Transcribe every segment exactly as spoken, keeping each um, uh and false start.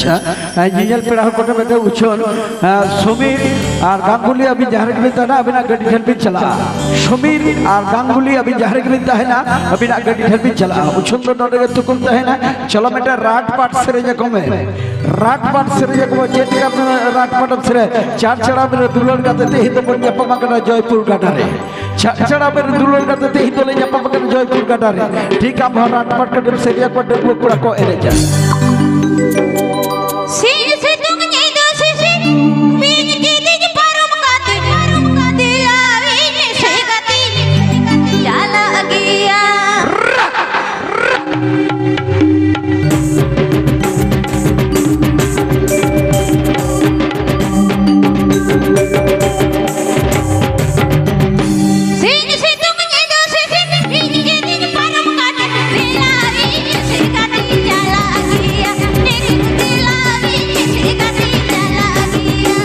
ᱟᱪᱪᱷᱟ, ᱧᱮᱧᱮᱞ ᱯᱮᱲᱟ ᱦᱚᱲ ᱠᱚᱴᱷᱮᱱ ᱢᱤᱫᱴᱮᱱ ᱩᱪᱷᱟᱹᱱ, ᱥᱚᱢᱤᱨ ᱟᱨ ᱜᱟᱝᱜᱩᱞᱤ, ᱟᱹᱵᱤᱱ ᱡᱟᱦᱟᱸ ᱨᱮᱜᱮ ᱵᱤᱱ ᱛᱟᱦᱮᱱᱟ, ᱟᱹᱵᱤᱱᱟᱜ ᱜᱟᱹᱰᱤ ᱴᱷᱮᱱ ᱵᱤᱱ ᱪᱟᱞᱟᱜᱼᱟ᱾ ᱥᱚᱢᱤᱨ ᱟᱨ ᱜᱟᱝᱜᱩᱞᱤ, ᱟᱹᱵᱤᱱ ᱡᱟᱦᱟᱸ ᱨᱮᱜᱮ ᱵᱤᱱ ᱛᱟᱦᱮᱱᱟ, ᱟᱹᱵᱤᱱᱟᱜ ᱜᱟᱹᱰᱤ ᱴᱷᱮᱱ ᱵᱤᱱ ᱪᱟᱞᱟᱜᱼᱟ᱾ ᱩᱪᱷᱟᱹᱱ ᱫᱚ ᱱᱚᱰᱮ ᱜᱮ ᱛᱩᱠᱩᱢ ᱛᱟᱦᱮᱱᱟ᱾ ᱪᱚᱞᱚ, ᱢᱤᱫᱴᱮᱱ ᱨᱟᱴ ᱯᱟᱴ ᱥᱮᱨᱮᱧ ᱟᱠᱚ ᱢᱮ᱾ ᱨᱟᱴ ᱯᱟᱴ ᱥᱮᱨᱮᱧ ᱟᱠᱚ ᱢᱮ᱾ ᱪᱮᱫ ᱞᱮᱠᱟ ᱨᱟᱴ ᱯᱟᱴ ᱮᱢ ᱥᱮᱨᱮᱧ? ᱪᱟᱨ ᱪᱟᱲᱟᱢ ᱨᱮ ᱫᱩᱞᱟᱹᱲ ᱠᱟᱛᱮ ᱛᱮᱦᱮᱧ ᱫᱚᱵᱚᱱ ᱧᱟᱯᱟᱢ ᱟᱠᱟᱱᱟ ᱡᱚᱭᱯᱩᱨ ᱜᱟᱰᱟ ᱨᱮ᱾ ᱪᱟᱲᱪᱟᱲᱟ ᱵᱮᱨ ᱫᱩᱞᱟᱹᱲ ᱠᱟᱛᱮ ᱛᱮᱦᱮᱧ ᱫᱚᱞᱮ ᱧᱟᱯᱟᱢ ᱟᱠᱟᱱᱟ ᱡᱚᱭᱯᱩᱨ ᱜᱟᱰᱟ ᱨᱮ᱾ ᱴᱷᱤᱠ ᱟᱢ ᱦᱚᱸ ᱨᱟᱴ ᱯᱟᱴ ᱠᱟᱹᱴᱤᱡ ᱥᱮᱨᱮᱧ ᱟᱠᱚ, ᱰᱟᱺᱜᱩᱣᱟᱹ ᱠᱚᱲᱟ ᱠᱚ ᱮᱱᱮᱡᱟ᱾ ᱥᱤᱧ ᱥᱤᱛᱩᱝ ᱧᱤᱫᱟᱹ ᱥᱤᱥᱤᱨ, ᱵᱤᱧ ᱠᱤᱫᱤᱧ ᱯᱟᱨᱚᱢ ᱠᱟᱛᱮ, ᱯᱟᱨᱚᱢ ᱠᱟᱛᱮ ᱟᱹᱣᱤᱧ ᱥᱮ ᱜᱟᱛᱮᱧ ᱪᱟᱞᱟᱜ ᱜᱮᱭᱟ᱾ ᱥᱤᱧ ᱥᱤᱛᱩᱝ ᱧᱤᱫᱟᱹ ᱥᱤᱥᱤᱨ, ᱤᱧ ᱜᱮ ᱤᱧ ᱯᱟᱨᱚᱢ ᱠᱟᱛᱮ, ᱢᱮᱞᱟ ᱤᱧ ᱥᱮ ᱜᱟᱛᱮᱧ ᱪᱟᱞᱟᱜ ᱜᱮᱭᱟ, ᱱᱤᱧ ᱢᱮᱞᱟ ᱤᱧ ᱥᱮ ᱜᱟᱛᱮᱧ ᱪᱟᱞᱟᱜ ᱜᱮᱭᱟ᱾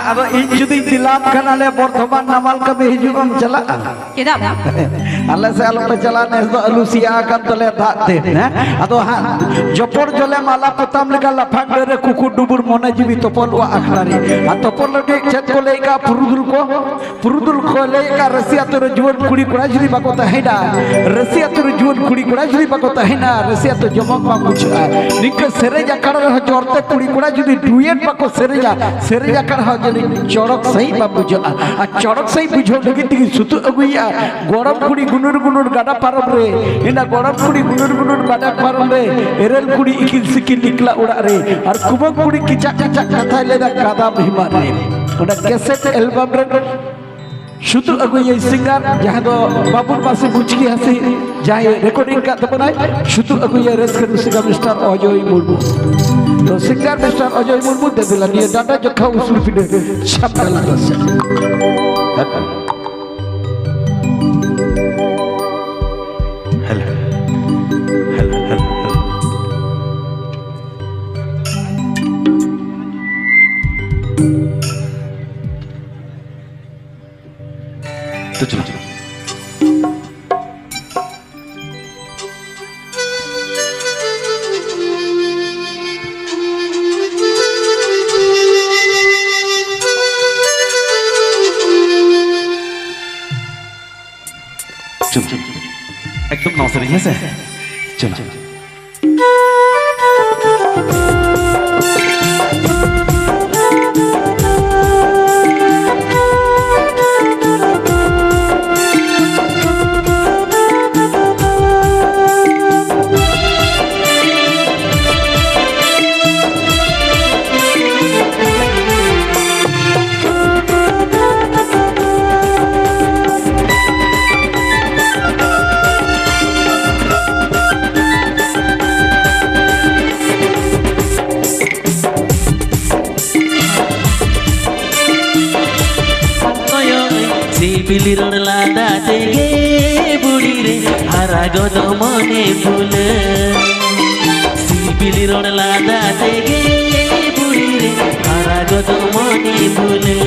ᱟᱫᱚ ᱤᱧ ᱡᱩᱫᱤᱧ ᱫᱤᱞᱟᱢ ᱠᱷᱟᱱ, ᱟᱞᱮ ᱵᱚᱨᱫᱷᱚᱢᱟᱱ ᱱᱟᱢᱟᱞ ᱠᱟᱹᱢᱤ ᱦᱤᱡᱩᱜ ᱮᱢ ᱪᱟᱞᱟᱜᱼᱟ? ᱪᱮᱫᱟᱜ ᱵᱟᱝ? ᱟᱞᱮ ᱥᱮᱫ ᱟᱞᱚᱯᱮ ᱪᱟᱞᱟᱜᱼᱟ, ᱱᱮᱥ ᱫᱚ ᱟᱹᱞᱩ ᱥᱮᱭᱟ ᱟᱠᱟᱱ ᱛᱟᱞᱮᱭᱟ ᱫᱟᱜ ᱛᱮ, ᱦᱮᱸ? ᱟᱫᱚ ᱦᱟᱸᱜ ᱡᱚᱯᱚᱲ ᱡᱚᱞᱮ ᱢᱟᱞᱟ ᱯᱚᱛᱟᱢ ᱞᱮᱠᱟ ᱞᱟᱯᱷᱟᱝ ᱰᱟᱹᱨ ᱨᱮ ᱠᱩᱠᱩ ᱰᱩᱵᱩᱨ ᱢᱚᱱᱮ ᱡᱤᱣᱤ ᱛᱚᱯᱚᱞᱚᱜᱼᱟ ᱟᱠᱷᱲᱟ ᱨᱮ᱾ ᱟᱨ ᱛᱚᱯᱚᱞ ᱞᱟᱹᱜᱤᱫ ᱪᱮᱫ ᱠᱚ ᱞᱟᱹᱭ ᱠᱟᱜᱼᱟ ᱯᱩᱨᱩᱫᱷᱩᱞ ᱠᱚ? ᱯᱩᱨᱩᱫᱷᱩᱞ ᱠᱚ ᱞᱟᱹᱭ ᱠᱟᱜᱼᱟ, ᱨᱟᱹᱥᱤ ᱟᱹᱛᱩ ᱨᱮ ᱡᱩᱣᱟᱹᱱ ᱠᱩᱲᱤ ᱠᱚᱲᱟ ᱡᱩᱫᱤ ᱵᱟᱠᱚ ᱛᱟᱦᱮᱱᱟ, ᱨᱟᱹᱥᱤ ᱟᱹᱛᱩ ᱨᱮ ᱡᱩᱣᱟᱹᱱ ᱠᱩᱲᱤ ᱠᱚᱲᱟ ᱡᱩᱫᱤ ᱵᱟᱠᱚ ᱛᱟᱦᱮᱱᱟ, ᱨᱟᱹᱥᱤ ᱟᱹᱛᱩ ᱡᱚᱢᱚᱠ ᱵᱟᱝ ᱵᱩᱡᱷᱟᱹᱜᱼᱟ᱾ ᱱᱤᱝᱠᱟᱹ ᱥᱮᱨᱮᱧ ᱟᱠᱷᱲᱟ ᱨᱮᱦᱚᱸ ᱡᱚᱨᱛᱮ ᱠᱩᱲᱤ ᱠᱚᱲᱟ ᱡᱩᱫᱤ ᱰᱩᱭᱮᱴ ᱵᱟᱠᱚ ᱥᱮᱨᱮᱧᱟ, ᱥᱮᱨᱮᱧ ᱟᱠᱷᱲᱟ ᱦᱚᱸ ᱡᱟᱹᱱᱤᱡ ᱪᱚᱲᱚᱠ ᱥᱟᱺᱦᱤᱡ ᱵᱟᱝ ᱵᱩᱡᱷᱟᱹᱜᱼᱟ᱾ ᱟᱨ ᱪᱚᱲᱚᱠ ᱥᱟᱺᱦᱤᱡ ᱵᱩᱡᱷᱟᱹᱣ ᱞᱟᱹᱜᱤᱫ ᱛᱮᱜᱮ ᱥᱩᱛᱩᱜ ᱟᱹᱜᱩᱭᱮᱫᱼᱟ᱾ ᱜᱚᱲᱚᱢ ᱠᱩᱲᱤ ᱜᱩᱱᱩᱨ ᱜᱩᱱᱩᱨ ᱜᱟᱰᱟ ᱯᱟᱨᱚᱢ ᱨᱮ, ᱤᱱᱟ ᱜᱚᱲᱚᱢ ᱠᱩᱲᱤ ᱜᱩᱱᱩᱨ ᱜᱩᱱᱩᱨ ᱜᱟᱰᱟ ᱯᱟᱨᱚᱢ ᱨᱮ, ᱮᱨᱮᱞ ᱠᱩᱲᱤ ᱤᱠᱤᱞ ᱥᱤᱠᱤᱞ ᱤᱠᱞᱟ ᱚᱲᱟᱜ ᱨᱮ, ᱟᱨ ᱠᱩᱢᱟᱹᱝ ᱠᱩᱲᱤ ᱠᱤᱪᱟᱜ ᱠᱤᱪᱟᱜ ᱠᱟᱛᱷᱟᱭ ᱞᱟᱹᱭᱫᱟ ᱠᱟᱫᱟᱢ ᱦᱮᱢᱟᱞ ᱨᱮ᱾ ᱚᱱᱟ ᱠᱮᱥᱮᱴ ᱮᱞᱵᱟᱢ ᱨᱮ ᱥᱩᱛᱩᱜ ᱟᱹᱜᱩᱭᱟᱹᱧ ᱥᱤᱝᱜᱟᱨ, ᱡᱟᱦᱟᱸ ᱫᱚ ᱵᱟᱵᱩᱨ ᱢᱟᱥᱤ ᱢᱩᱪᱠᱤ ᱦᱟᱹᱥᱤ, ᱡᱟᱦᱟᱸᱭ ᱨᱮᱠᱚᱨᱰᱤᱝ ᱠᱟᱫ ᱛᱟᱵᱚᱱᱟᱭ, ᱥᱩᱛᱩᱜ ᱟᱹᱜᱩᱭᱟᱹᱧ ᱨᱟᱹᱥᱠᱟᱹ ᱨᱩᱥᱤᱠᱟ ᱢᱤᱥᱴᱟᱨ ᱚᱡᱚᱭ ᱢᱩᱨᱢᱩ᱾ ᱛᱚ ᱥᱤᱝᱜᱟᱨ ᱢᱤᱥᱴᱟᱨ ᱚᱡᱚᱭ ᱢᱩᱨᱢᱩ, ᱫᱮᱵᱤᱞᱟ ᱱᱤᱭᱟᱹ ᱰᱟᱸᱰᱟ ᱡᱚᱠᱷᱟ ᱩᱥᱩᱞ ᱯᱤᱸᱰᱟᱹ ᱪᱷᱟᱢᱰᱟ ᱞᱟᱛᱟᱨ ᱥᱮᱫ᱾ Hello, hello, hello, hello. ᱛᱚ ᱪᱚᱞᱚ, ᱪᱚᱞᱚ᱾ ᱪᱚᱞᱚ, ᱪᱚᱞᱚ᱾ ᱮᱠᱫᱚᱢ ᱱᱚᱣᱟ ᱥᱮᱨᱮᱧ, ᱦᱮᱸ ᱥᱮ? ᱪᱚᱞᱚ᱾ ᱠᱚᱭᱚᱜ ᱥᱤᱵᱤᱞ ᱨᱚᱲ ᱞᱟᱸᱫᱟ ᱛᱮᱜᱮ ᱵᱩᱲᱦᱤ ᱨᱮ ᱦᱟᱨᱟ ᱜᱚᱫᱚᱜ ᱢᱚᱱᱮ ᱯᱷᱩᱞᱟᱹ᱾ ᱥᱤᱵᱤᱞ ᱨᱚᱲ ᱞᱟᱸᱫᱟ ᱛᱮᱜᱮ ᱵᱩᱲᱦᱤ ᱨᱮ ᱦᱟᱨᱟ ᱠᱚᱫᱚᱢᱚᱱᱤ ᱵᱩᱞᱟᱹ᱾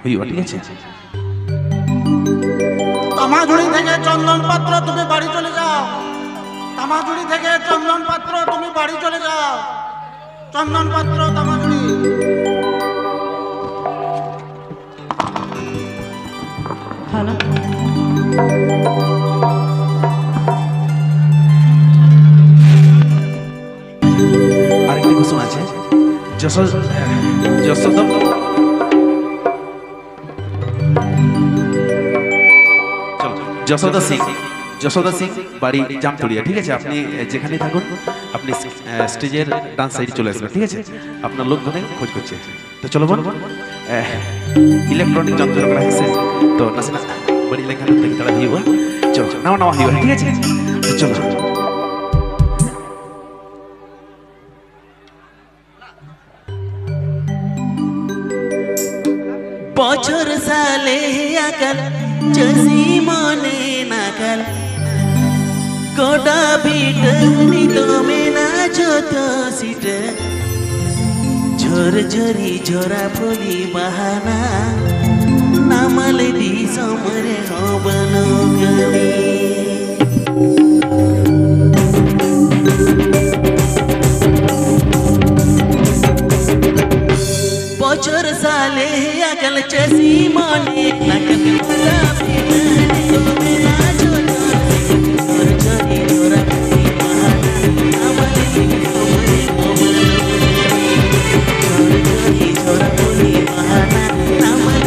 ᱦᱩᱭᱩᱜᱼᱟ, ᱴᱷᱤᱠ ᱟᱪᱷᱮ? তামাজুড়ি থেকে চন্দন পাত্র, তুমি বাড়ি চলে যাও। তামাজুড়ি থেকে চন্দন পাত্র, তুমি বাড়ি চলে যাও। চন্দন পাত্র, তামাজুড়ি। হ্যালো। আরেকটি ঘোষণা আছে। যশো-, যশোদা, চলো, যশোদা সিং, যশোদা সিং, বাড়ি জামতলিয়া, ঠিক আছে? আপনি, এ, যেখানেই থাকুন, আপনি, এ, স্টেজের ডান সাইডে চলে আসবেন, ঠিক আছে? আপনার লোক ধরে খোঁজ করছে। ᱛᱚ ᱪᱚᱞᱚ ᱵᱚᱱ, ᱮ, ᱤᱞᱮᱠᱴᱨᱚᱱᱤᱠ ᱡᱚᱱᱛᱨᱚ ᱠᱟᱱᱟ, ᱦᱮᱸ ᱥᱮ? ᱛᱚ ᱱᱟᱥᱮᱱᱟᱜ ᱵᱟᱹᱲᱤᱡ ᱞᱮᱱᱠᱷᱟᱱ ᱫᱚ ᱛᱟᱲᱟ ᱦᱩᱭᱩᱜᱼᱟ᱾ ᱪᱚᱞᱚ, ᱱᱟᱣᱟ ᱱᱟᱣᱟ ᱦᱩᱭᱩᱜᱼᱟ, ᱴᱷᱤᱠ ᱟᱪᱷᱮ? ᱛᱚ ᱪᱚᱞᱚ᱾ ᱵᱚᱪᱷᱚᱨ ᱥᱟᱞᱮ ᱟᱠᱟᱞ, ᱪᱟᱹᱥᱤ ᱢᱚᱱᱮ ᱱᱟᱠᱟᱞ, ᱜᱚᱰᱟ ᱵᱤᱴᱟᱹ ᱱᱤᱛᱚᱜ ᱢᱮᱱᱟ ᱡᱚᱛᱚ ᱥᱤᱴᱟᱹ᱾ ᱡᱷᱚᱨ ᱡᱷᱚᱨᱤ ᱡᱷᱚᱨᱟ ᱯᱷᱩᱞᱤ ᱵᱟᱦᱟᱱᱟ, ᱱᱟᱢᱟᱞ ᱫᱤᱥᱚᱢ ᱨᱮᱦᱚᱸ ᱵᱟᱹᱱᱩᱜ ᱠᱟᱹᱢᱤ᱾ ᱵᱚᱪᱷᱚᱨ ᱥᱟᱞᱮ ᱟᱠᱟᱞ ᱪᱟᱹᱥᱤ ᱢᱚᱱᱮ ᱱᱟᱠᱟᱞ ᱜᱚᱰᱟ ᱵᱤᱴᱟᱹ ᱱᱤᱛᱚᱜ ᱢᱮᱱᱟ ᱡᱷᱚᱨ ᱡᱷᱚᱨᱤ ᱡᱷᱚᱨ ᱡᱷᱚᱨᱤ ᱡᱷᱚᱨᱟ ᱯᱷᱩᱞᱤ ᱵᱟᱦᱟᱱᱟ, ᱱᱟᱢᱟᱞ ᱫᱤᱥᱚᱢ ᱨᱮᱦᱚᱸ ᱵᱟᱹᱱᱩᱜ ᱠᱟᱹᱢᱤ᱾ ᱡᱷᱚᱨ ᱡᱷᱚᱨᱤ ᱡᱷᱚᱨᱟ ᱯᱷᱩᱞᱤ ᱵᱟᱦᱟᱱᱟ, ᱱᱟᱢᱟᱞ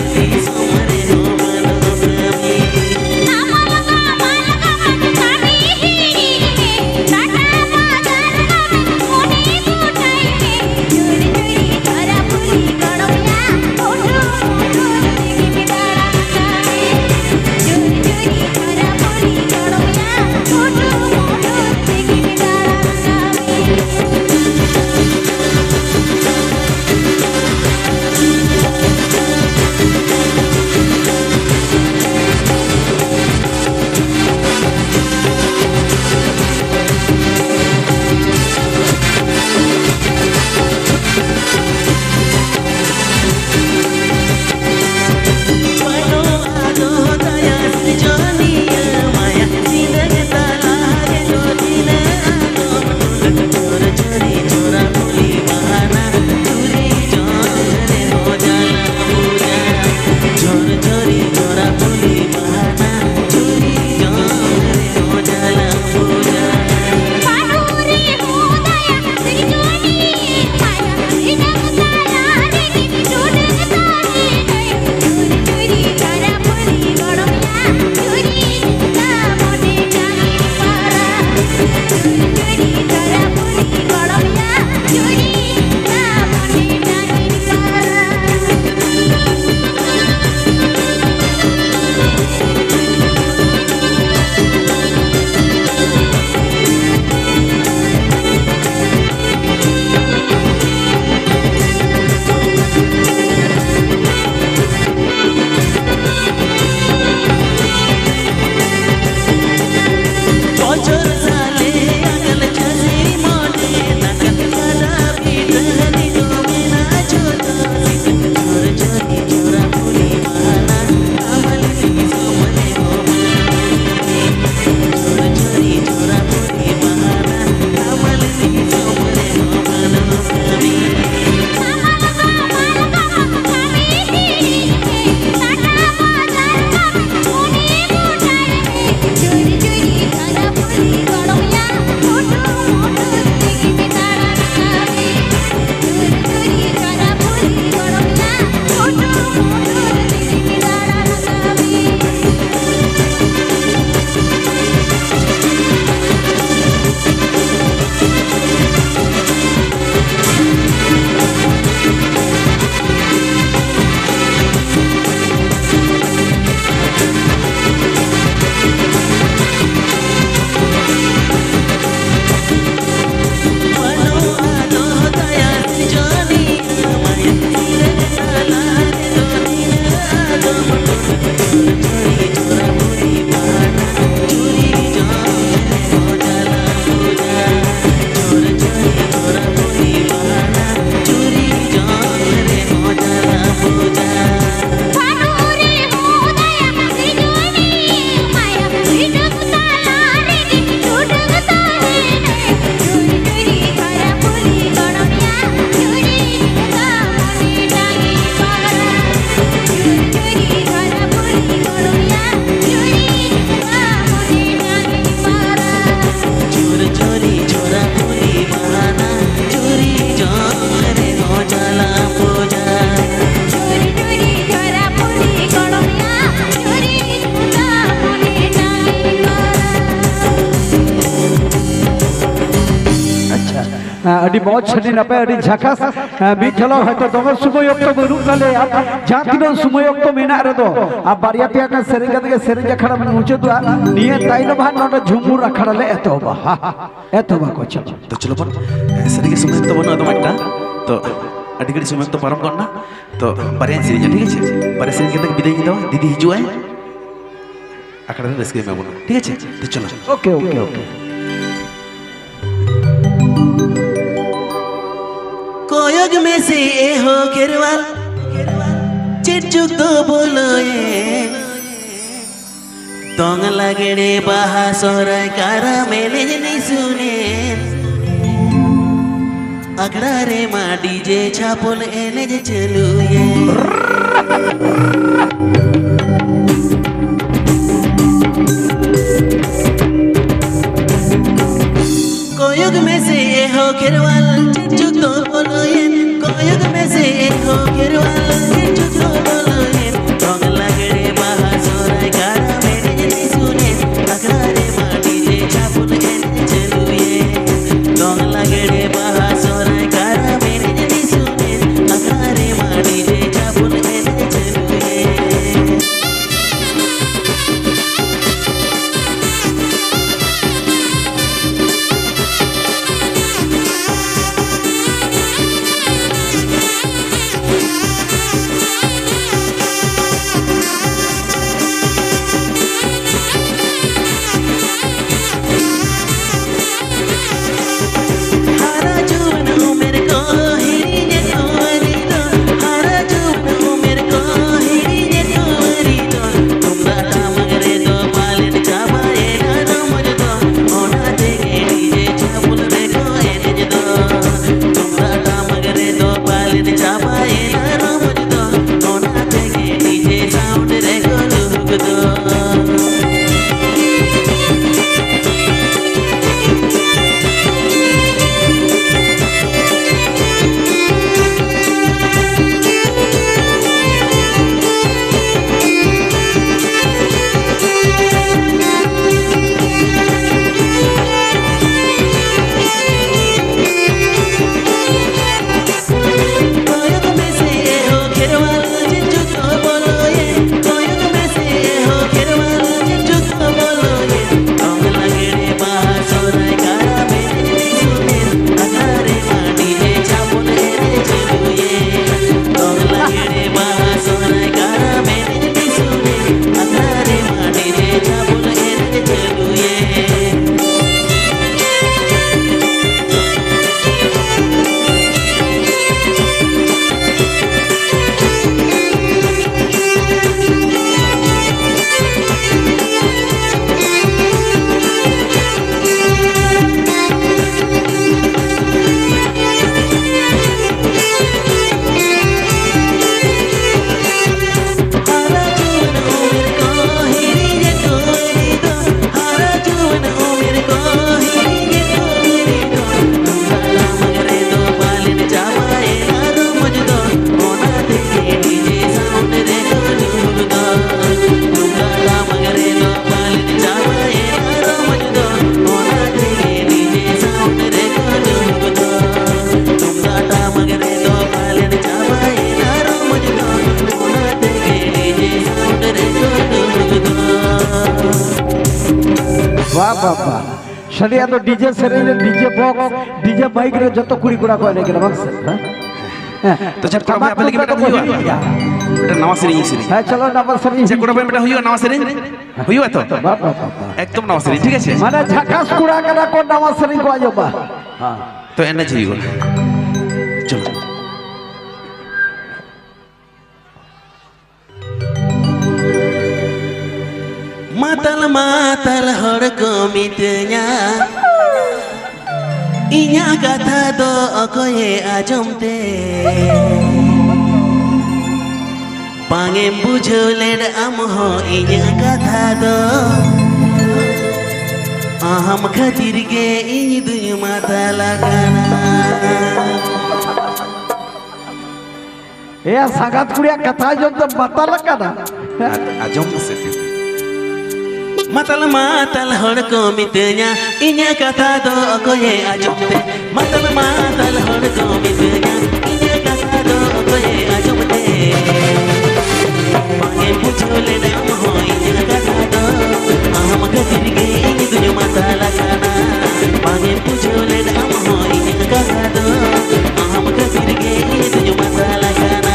ᱟᱹᱰᱤ ᱢᱚᱡᱽ, ᱟᱹᱰᱤ ᱱᱟᱯᱟᱭ, ᱟᱹᱰᱤ ᱡᱷᱟᱠᱟᱥ᱾ ᱮᱸ, ᱢᱤᱫ ᱡᱷᱟᱞᱚᱠ ᱦᱚᱭᱛᱳ ᱫᱚᱢᱮ ᱥᱚᱢᱚᱭ ᱚᱠᱛᱚ ᱵᱟᱹᱱᱩᱜ ᱛᱟᱞᱮᱭᱟ, ᱡᱟᱦᱟᱸ ᱛᱤᱱᱟᱹᱜ ᱥᱚᱢᱚᱭ ᱚᱠᱛᱚ ᱢᱮᱱᱟᱜ ᱨᱮᱫᱚ ᱟᱨ ᱵᱟᱨᱭᱟ ᱯᱮᱭᱟ ᱜᱟᱱ ᱥᱮᱨᱮᱧ ᱠᱟᱛᱮ ᱜᱮ ᱥᱮᱨᱮᱧ ᱟᱠᱷᱲᱟ ᱵᱚᱱ ᱢᱩᱪᱟᱹᱫᱚᱜᱼᱟ᱾ ᱱᱤᱭᱟᱹ ᱛᱟᱭᱱᱚᱢ ᱦᱟᱸᱜ ᱱᱚᱰᱮ ᱡᱷᱩᱢᱩᱨ ᱟᱠᱷᱲᱟ ᱞᱮ ᱮᱛᱚᱦᱚᱵᱟ᱾ ᱮᱛᱚᱦᱚᱵᱟ ᱠᱚ, ᱪᱚᱞᱚ᱾ ᱛᱚ ᱪᱚᱞᱚ ᱵᱚᱱ, ᱮᱸ, ᱥᱟᱹᱨᱤᱜᱮ ᱥᱚᱢᱚᱭ ᱚᱠᱛᱚ ᱵᱟᱹᱱᱩᱜᱼᱟ ᱫᱚᱢᱮ ᱮᱠᱴᱟ, ᱛᱚ ᱟᱹᱰᱤ ᱜᱷᱟᱹᱲᱤᱡ ᱥᱚᱢᱚᱭ ᱚᱠᱛᱚ ᱯᱟᱨᱚᱢ ᱜᱚᱫ ᱱᱟ᱾ ᱛᱚ ᱵᱟᱨᱭᱟᱧ ᱥᱮᱨᱮᱧᱟ, ᱴᱷᱤᱠ ᱟᱪᱷᱮ? ᱵᱟᱨᱭᱟ ᱥᱮᱨᱮᱧ ᱠᱟᱛᱮ ᱵᱤᱫᱟᱹᱭ ᱤᱧ ᱦᱟᱛᱟᱣᱟ, ᱫᱤᱫᱤ ᱦᱤᱡᱩᱜ ᱟᱭ᱾ ᱟᱠᱷᱲᱟ ᱨᱮ ᱨᱟᱹᱥᱠᱟᱹ ᱮᱢᱟ ᱵᱚᱱᱟ, ᱴᱷᱤᱠ ᱟᱪᱷᱮ? ᱛᱚ ᱪᱚᱞᱚ᱾ Okay, okay, okay. ᱠᱚᱭᱚᱜ ᱢᱮᱥᱮ ᱮ ᱦᱳ ᱠᱷᱮᱨᱣᱟᱞ, ᱪᱮᱫ ᱪᱚ ᱠᱚ ᱵᱚᱞᱚᱭᱮᱱ᱾ ᱫᱚᱝ ᱞᱟᱜᱽᱲᱮ ᱵᱟᱦᱟ ᱥᱚᱦᱨᱟᱭ ᱠᱟᱨᱟᱢ ᱮᱱᱮᱡ ᱱᱤᱥᱩᱱᱮᱱ᱾ ᱟᱠᱷᱲᱟ ᱨᱮᱢᱟ ᱰᱤᱡᱮ ᱪᱷᱟᱯᱚᱞ ᱮᱱᱮᱡ ᱪᱟᱹᱞᱩᱭᱮᱱ᱾ ᱠᱚᱭᱚᱜ ᱢᱮᱥᱮ ᱮ ᱦᱳ ᱠᱷᱮᱨᱣᱟᱞ, ᱪᱮᱫ ᱪᱚ ᱠᱚ ᱵᱚᱞᱚᱭᱮᱱ᱾ ᱠᱚᱭᱚᱜ ᱢᱮᱥᱮ ᱮ ᱦᱳ ᱠᱷᱮᱨᱣᱟᱞ, ᱪᱮᱫ ᱪᱚ ᱠᱚ ᱵᱚᱞᱚᱭᱮᱱ᱾ ᱫᱚᱝ ᱞᱟᱜᱽᱲᱮ ᱵᱟᱦᱟ ᱥᱚᱦᱨᱟᱭ ᱠᱟᱨᱟᱢ ᱮᱱᱮᱡ ᱱᱤᱥᱩᱱᱮᱱ᱾ ᱟᱠᱷᱲᱟ ᱨᱮᱢᱟ ᱰᱤᱡᱮ ᱪᱷᱟᱯᱚᱞ ᱮᱱᱮᱡ ᱪᱟᱹᱞᱩᱭᱮᱱ᱾ ᱫᱚᱝ ᱞᱟᱜᱽᱲᱮ ᱵᱟᱦᱟ ᱥᱚᱦᱨᱟᱭ ᱠᱟᱨᱟᱢ ᱮᱱᱮᱡ ᱱᱤᱥᱩᱱᱮᱱ᱾ ᱟᱠᱷᱲᱟ ᱨᱮᱢᱟ ᱰᱤᱡᱮ ᱪᱷᱟᱯᱚᱞ ᱮᱱᱮᱡ ᱪᱟᱹᱞᱩᱭᱮᱱ᱾ ᱵᱟᱵᱟ, ᱥᱟᱹᱨᱤᱭᱟᱜ ᱫᱚ ᱰᱤᱡᱮ ᱥᱮᱨᱮᱧ ᱨᱮ, ᱰᱤᱡᱮ ᱵᱚᱠᱥ, ᱰᱤᱡᱮ ᱢᱟᱭᱤᱠ ᱨᱮ ᱡᱚᱛᱚ ᱠᱩᱲᱤ ᱠᱚᱲᱟ ᱠᱚ ᱮᱱᱮᱡ ᱠᱟᱱᱟ, ᱵᱟᱝ ᱥᱮ? ᱦᱮᱸ? ᱦᱮᱸ, ᱛᱚ ᱪᱮᱫ ᱠᱚᱲᱟ ᱵᱚᱭᱦᱟ, ᱟᱯᱮ ᱞᱟᱹᱜᱤᱫ ᱢᱤᱫᱴᱟᱝ ᱦᱩᱭᱩᱜᱼᱟ? ᱢᱤᱫᱴᱟᱝ ᱱᱟᱣᱟ ᱥᱮᱨᱮᱧ ᱤᱧ ᱥᱮᱨᱮᱧ᱾ ᱦᱮᱸ, ᱪᱚᱞᱚ, ᱱᱟᱣᱟ ᱥᱮᱨᱮᱧ᱾ ᱪᱮᱫ ᱠᱚᱲᱟ ᱵᱚᱭᱦᱟ, ᱢᱤᱫᱴᱟᱝ ᱦᱩᱭᱩᱜᱼᱟ, ᱱᱟᱣᱟ ᱥᱮᱨᱮᱧ? ᱦᱩᱭᱩᱜᱼᱟ ᱛᱚ? ᱵᱟ, ᱵᱟ, ᱵᱟ, ᱵᱟ᱾ ᱮᱠᱫᱚᱢ ᱱᱟᱣᱟ ᱥᱮᱨᱮᱧ, ᱴᱷᱤᱠ ᱟᱪᱷᱮ? ᱢᱟᱱᱮ ᱡᱷᱟᱠᱟᱥ ᱠᱚᱲᱟ ᱠᱟᱱᱟ ᱠᱚ, ᱱᱟᱣᱟ ᱥᱮᱨᱮᱧ ᱠᱚ ᱟᱸᱡᱚᱢᱟ᱾ ᱦᱮᱸ᱾ ᱛᱚ ᱮᱱᱮᱡ ᱦᱩᱭᱩᱜᱼᱟ᱾ ᱪᱚᱞᱚ᱾ ᱢᱟᱛᱟᱞ ᱢᱟᱛᱟᱞ ᱦᱚᱲ ᱠᱚ ᱢᱤᱛᱟᱹᱧᱟ, ᱤᱧᱟᱹᱜ ᱠᱟᱛᱷᱟ ᱫᱚ ᱚᱠᱚᱭᱮ ᱟᱸᱡᱚᱢ ᱛᱮ? ᱵᱟᱝ ᱮᱢ ᱵᱩᱡᱷᱟᱹᱣ ᱞᱮᱫ ᱟᱢ ᱦᱚᱸ ᱤᱧᱟᱹᱜ ᱠᱟᱛᱷᱟ ᱫᱚ, ᱟᱢ ᱠᱷᱟᱹᱛᱤᱨ ᱜᱮ ᱤᱧ ᱫᱩᱧ ᱢᱟᱛᱟᱞ ᱟᱠᱟᱱᱟ᱾ ᱮᱭᱟ, ᱥᱟᱸᱜᱟᱛ ᱠᱩᱲᱤᱭᱟᱜ ᱠᱟᱛᱷᱟ ᱟᱸᱡᱚᱢ ᱛᱮᱢ ᱢᱟᱛᱟᱞ ᱟᱠᱟᱱᱟ᱾ ᱟᱸᱡᱚᱢ ᱢᱮᱥᱮ᱾ ᱢᱟᱛᱟᱞ ᱢᱟᱛᱟᱞ ᱦᱚᱲ ᱠᱚ ᱢᱤᱛᱟᱹᱧᱟ, ᱤᱧᱟᱹᱜ ᱠᱟᱛᱷᱟ ᱫᱚ ᱚᱠᱚᱭᱮ ᱟᱸᱡᱚᱢ ᱛᱮ? ᱢᱟᱛᱟᱞ ᱢᱟᱛᱟᱞ ᱦᱚᱲ ᱠᱚ ᱢᱤᱛᱟᱹᱧᱟ, ᱤᱧᱟᱹᱜ ᱠᱟᱛᱷᱟ ᱫᱚ ᱚᱠᱚᱭᱮ ᱟᱸᱡᱚᱢ ᱛᱮ? ᱵᱟᱝ ᱮᱢ ᱵᱩᱡᱷᱟᱹᱣ ᱞᱮᱫᱟ ᱟᱢ ᱦᱚᱸ ᱤᱧᱟᱹᱜ ᱠᱟᱛᱷᱟ ᱫᱚ, ᱟᱢ ᱠᱷᱟᱹᱛᱤᱨ ᱜᱮ ᱤᱧ ᱫᱩᱧ ᱢᱟᱛᱟᱞ ᱟᱠᱟᱱᱟ᱾ ᱵᱟᱝ ᱮᱢ ᱵᱩᱡᱷᱟᱹᱣ ᱞᱮᱫᱟ ᱟᱢ ᱦᱚᱸ ᱤᱧᱟᱹᱜ ᱠᱟᱛᱷᱟ ᱫᱚ, ᱟᱢ ᱠᱷᱟᱹᱛᱤᱨ ᱜᱮ ᱤᱧ ᱫᱩᱧ ᱢᱟᱛᱟᱞ ᱟᱠᱟᱱᱟ᱾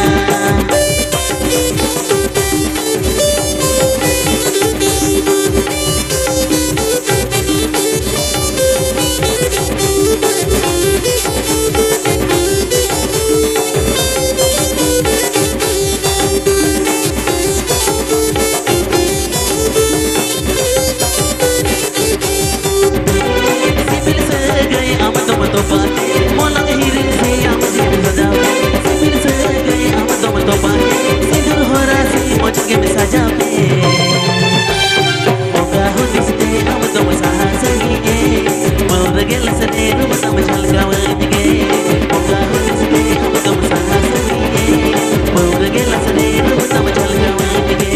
ᱥᱤᱵᱤᱞ ᱥᱟᱹᱜᱟᱹᱭ ᱟᱢ ᱫᱚᱢ ᱛᱚᱯᱟ, ᱢᱚᱞᱚᱝ ᱦᱤᱨᱤ ᱥᱮ ᱟᱢ ᱡᱤᱣᱤ ᱥᱟᱡᱟᱣ᱾ ᱥᱤᱵᱤᱞ ᱥᱟᱹᱜᱟᱹᱭ ᱟᱢ ᱫᱚᱢ ᱛᱚᱯᱟ, ᱥᱤᱸᱫᱩᱨ ᱦᱚᱨᱟ ᱥᱮ ᱢᱚᱡᱽ ᱜᱮᱢ ᱥᱟᱡᱟᱣ ᱛᱮ᱾ ᱚᱠᱟ ᱦᱩᱫᱤᱥ ᱛᱮ ᱟᱢ ᱫᱚᱢ ᱥᱟᱦᱟ ᱥᱟᱺᱜᱤᱧ ᱮ? ᱯᱟᱹᱣᱨᱟᱹ ᱜᱮ ᱞᱟᱥᱨᱮ ᱨᱩᱢ ᱛᱟᱢ ᱡᱷᱟᱞᱠᱟᱣ ᱮᱱ ᱜᱮ᱾ ᱚᱠᱟ ᱦᱩᱫᱤᱥ ᱛᱮ ᱟᱢ ᱫᱚᱢ ᱥᱟᱦᱟ ᱥᱟᱺᱜᱤᱧ ᱮ? ᱯᱟᱹᱣᱨᱟᱹ ᱜᱮ ᱞᱟᱥᱨᱮ ᱨᱩᱢ ᱛᱟᱢ ᱡᱷᱟᱞᱠᱟᱣ ᱮᱱ ᱜᱮ᱾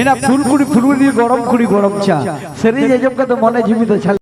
ᱮᱱᱟ ᱯᱷᱩᱞ ᱠᱩᱲᱤ ᱯᱷᱩᱞ ᱠᱩᱲᱤ ᱜᱚᱲᱚᱢ ᱠᱩᱲᱤ ᱜᱚᱲᱚᱢ ᱪᱟ ᱥᱮᱨᱮᱧ ᱟᱸᱡᱚᱢ ᱠᱟᱛᱮ ᱢᱚᱱᱮ ᱡᱤᱣᱤ ᱫᱚ ᱪᱷᱟᱞ